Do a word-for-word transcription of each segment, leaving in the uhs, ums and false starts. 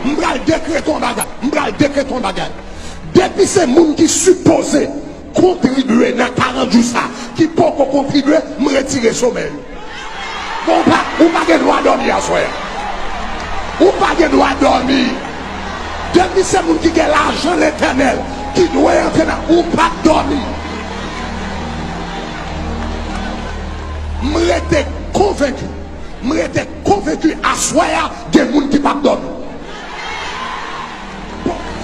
M pral dekrete yon bagay. M pral dekrete yon bagay. Depi se moun ki sipoze kontribye nan karant jou sa, ki poko kontribye, m retire somè yo. Bon, ou pa, ou pa gen dwa dòmi aswè a. Ou pa gen dwa dòmi. Depi se moun ki gen lajan Letènèl, ki dwe antre nan, ou p ap dòmi. M rete konvenki. M rete konvenki aswè a, gen moun ki p ap dòmi.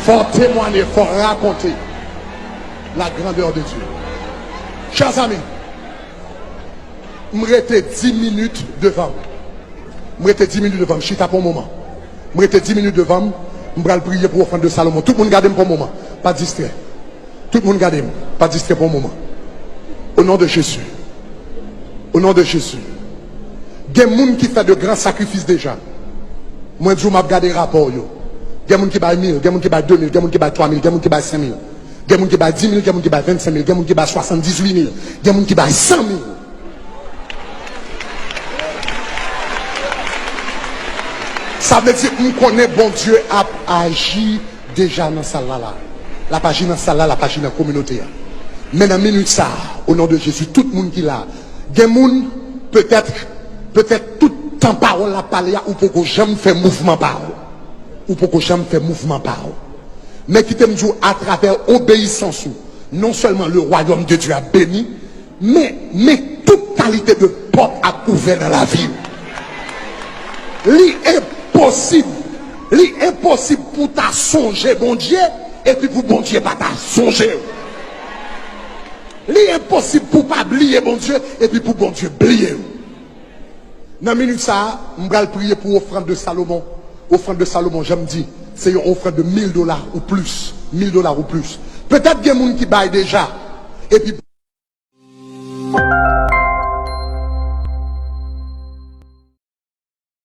Fò w temwanye, fò w rakonte la grandeur de Dieu. Chers amis, m rete dis minit devan m. M rete dis minit devan m. Chita pou yon moman. M rete dis minit devan m. M pral priye pou ofrann de Salomon. Tout moun gade m pou yon moman. Pa distrè. Tout moun gade m. Pa distrè pou yon moman. Au nom de Jésus. Au nom de Jésus. Gen moun ki fè de gran sakrifis deja. Mwen di w, m ap gade rapò yo. Gen moun ki bay mil, gen moun ki bay de mil, gen moun ki bay twa mil, gen moun ki bay senk mil. Gen moun ki bay dis mil, gen moun ki bay vennsenk mil, gen moun ki bay swasanndizuit mil, gen moun ki bay san mil. Sa vle di, m konnen Bondye ap aji deja nan sal la la. L ap aji nan sal la, l ap aji nan kominote a. Men nan minit sa a, o non de Jezi, tout moun ki la, gen moun, petèt, petèt tout tan pawòl la ap pale a, ou poko janm fè mouvman pa ou. Ou poko janm fè mouvman pa ou. Men kite m di w, atravè obeyisans ou, non sèlman le wayòm de Dye ap beni, men, men tout kalite de pòt ap ouvè nan lavi w. Li enposib, li enposib pou w ta sonje Bondye, epi pou Bondye pa ta sonje w. Li enposib pou w pa bliye Bondye, epi pou Bondye bliye w. Nan minit sa a, m pral priye pou ofrann de Salomon. Ofrann de Salomon, jan m di, se yon ofrann de mil dola ou plis. Mil dola ou plis. Petèt gen moun ki bay deja, epi